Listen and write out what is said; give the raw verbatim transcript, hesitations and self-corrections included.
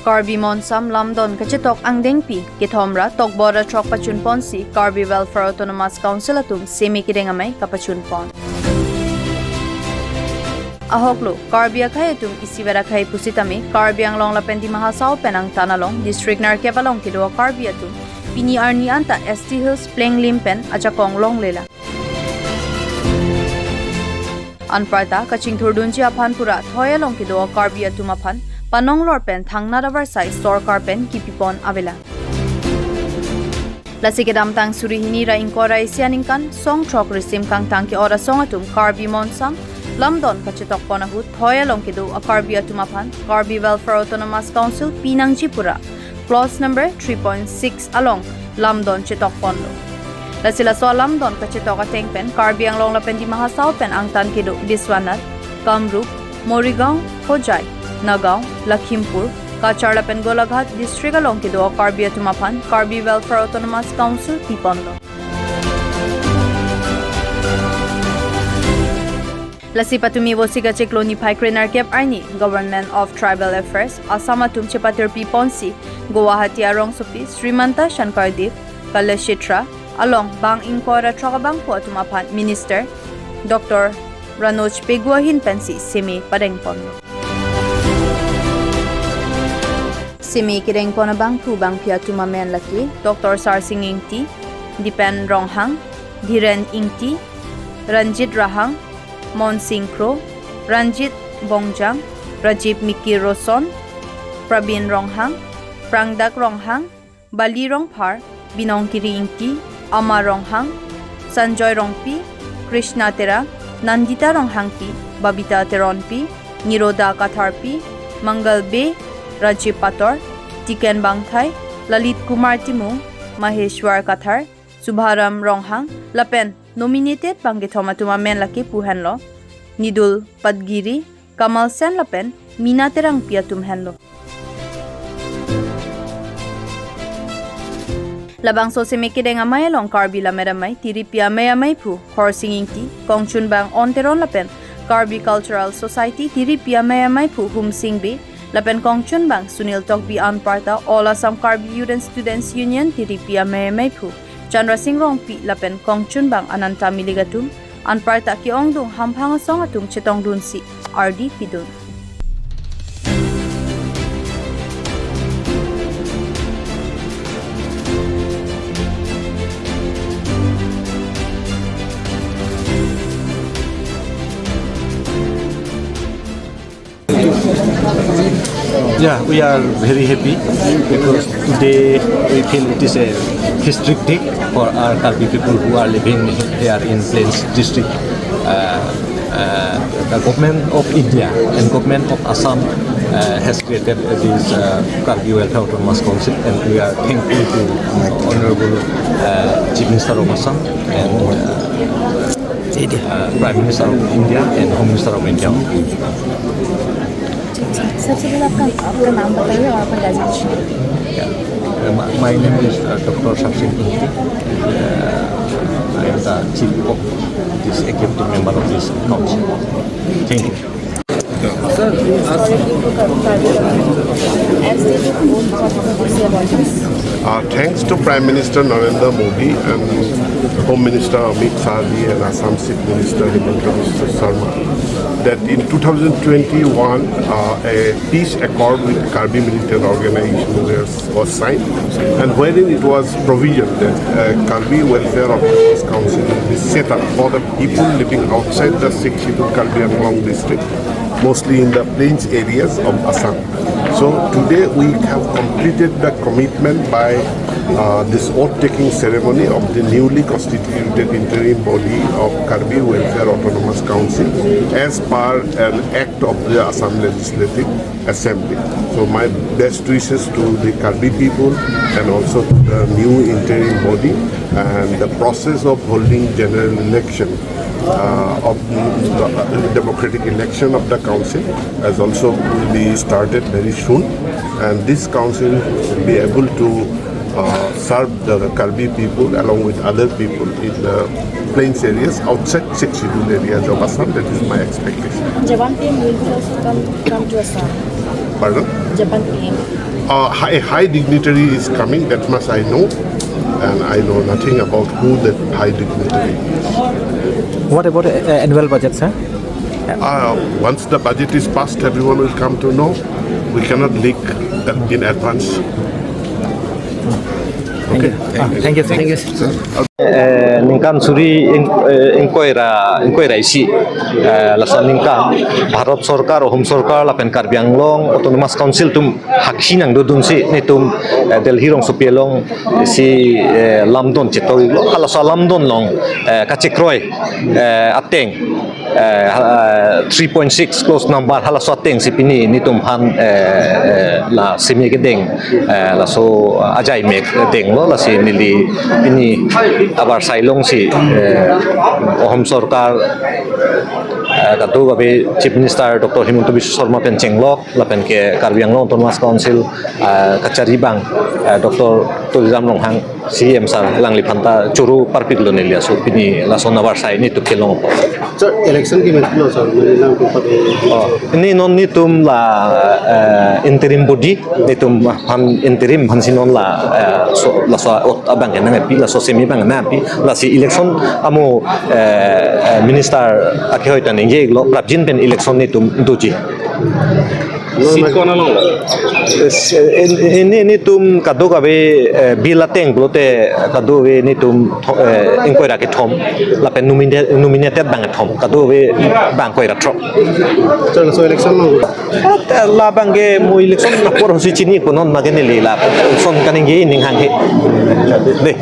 Karbi Monsam Lamdon kachetok angdengpi kethom ra tokbor ra throk pachunponsi Karbi Welfare Autonomous Council atum seme kedeng amei kapachunpon. Ahoklo, Karbi akhei atum isiver akhei pusitame Karbi Anglong lapen Dima Hasao pen angtan along district nerkep along kedo Karbi atum pini arni anta S T Hills plenglim pen ajakong longlelang. Anparta kachingthurdunji aphan pura thoi along kedo Karbi atum aphan panonglor pen thangnat avarsai sorkar pen kipipon avelang. Lasi kedamtang suri hini ra ingkoi ra isi aningkan song throk risim kangtang ke-ot asong atum Karbi Monsam Lamdon kachetokpon ahut thoi along kedo a-Karbi atum aphan Karbi Welfare Autonomous Council pinangji pura clause number three point six along lamdon chetokponlo. Lasi laso alamdon kachetok ateng pen Karbi Anglong lapen Dima Hasao pen angtan kedo Biswanath, Kamrup, Morigaon, Hojai, Nagaon, Lakhimpur, Cachar lapen Golaghat district along kedo Karbi atum aphan Karbi Welfare Autonomous Council piponlo. Lasi patumi Vosik achiklo niphai krenerkep arni Government of Tribal Affairs Assam atum chepatirpiponsi Guwahati arongsopi Srimanta Shankar Dev Kalakshetra along bang ingkoi ra throk abangphu atum aphan Minister Doctor Ranoj Pegu ahin pensi seme padengponlo. Seme kedengpon abangphu bangphi atum amen lake Doctor Sarsing Ingti, Dipen Ronghang, Dhiren Ingti, Ranjit Rahang, Monsing Kro, Ranjit Bongjang, Rajiv Mikir Roson, Prabin Ronghang, Prangdak Ronghang, Bali Rongphar, Binong Kiri Ingti, Ama Ronghang, Sanjoy Rongpi, Krishna Terang, Nandita Ronghangpi, Babita Teronpi, Niroda Katharpi, Mangal Bey, Rajiv Pator, Tiken Bangthai, Lalit Kumar Timung, Maheshwar Kathar, Subharam Ronghang, lapen nominated bangkethom atum amen lake pu henlo, Nidul Patgiri, Kamal Sen lapen Mina Terangpi atum henlo. Labangso seme kedeng amei along Karbi Lammet Amei tiripi amei ameiphu Khorsing Ingti, kongchunbang On Teron lapen Karbi Cultural Society tiripi amei ameiphu Humsing Bey, lapen kongchunbang Sunil Tokbi anparta All Assam Karbi Youth and Students Union tiripi amei ameiphu Chandra Sing Rongpi lapen kongchunbang Ananta Milik atum anparta ke-ongdung hamphang asong atum chetongdunsi ardi pidun. Yeah, we are very happy because today we feel it is a historic day for our Karbi people who are living here in Plains District. Uh, uh, the government of India and government of Assam uh, has created this uh, Karbi Welfare Autonomous Council, and we are thankful to Honorable uh, Chief Minister of Assam and uh, uh, Prime Minister of India and Home Minister of India. सबसे पहले आपका, आपका नाम बताइए और आपका designation. Yeah. Uh, my, my name is uh, Doctor Sarsing Ingti. Uh, I am the chief of this executive member of this council. Thank you. Sir, as Uh, thanks to Prime Minister Narendra Modi and Home Minister Amit Shah ji and Assam Chief Minister Himanta Biswa Sarma that in two thousand twenty-one uh, a peace accord with Karbi militant organization was, was signed, and wherein it was provision that uh, Karbi Welfare Autonomous Council will be set up for the people living outside the Sixth Schedule Karbi Anglong district, mostly in the plains areas of Assam. So today we have completed the commitment by uh, this oath-taking ceremony of the newly constituted interim body of Karbi Welfare Autonomous Council as per an act of the Assam Legislative Assembly. So my best wishes to the Karbi people and also to the new interim body, and the process of holding general election uh, of the democratic election of the council has also will be started very soon, and this council will be able to uh, serve the Karbi people along with other people in the plains areas outside Sixth Schedule areas of Assam. That is my expectation. Jawan team will also come, come to Assam. Pardon? Japan P M. Uh, hi- a high dignitary is coming, that much I know. And I know nothing about who that high dignitary is. What about uh, annual budget, sir? Uh, once the budget is passed, everyone will come to know. We cannot leak that in advance. Okay. Ah, thank you, sir. Thank you, sir. Eh, ningkan suri ing- eh, ingkoi ra ingkoi ra isi, eh, laso aningkan Bharat Sorkar, Ahom Sorkar lapen Karbi Anglong Autonomous Council atum hakhi nangdodunsi netum, eh, Delhi rongsopi along si, eh, lamdon chetok-iklo. Halaso lamdon along, eh, kachekroi, eh, ateng, eh, ha- three point six clause number halaso atengsi pini netum aphan, eh, eh, la seme kedeng, eh, laso ajai me kedenglo, lasi neli pini abarsai alongsi, eh, Ahom Sorkar, eh, kadokave Chief Minister Doctor Himanta Biswa Sarma pen chenglok lapen ke Karbi Anglong Autonomous Council, eh, kachari abang, eh, Doctor Tuliram Ronghang C E M sir alangliphan ta choro parpiklo neli, laso pini laso abarsai netum kelong. Sir, election ke mati lo, sir, neli nangtum pati. Oh, pini non netum la, eh, interim body, netum aphan interim aphansi non la, eh, so laso ot abang ke nangpi, laso seme abang nangpi, lasi election amo, eh, eh, minister akehoi ta ningje-iklo, prapjin pen election netum doji. Seat ko-an along? Ini, netum kadokave, eh, bill ateng pulote kadokave netum tho- eh, ingkoi ra kethom lapen nomine- nominated abang kethom, kadokave abang ingkoi ra throk. Sir, laso election along? At, eh, labang ke mo election apor si chini ko, non ma ke neli la election kaningje aning hanghe. Dei.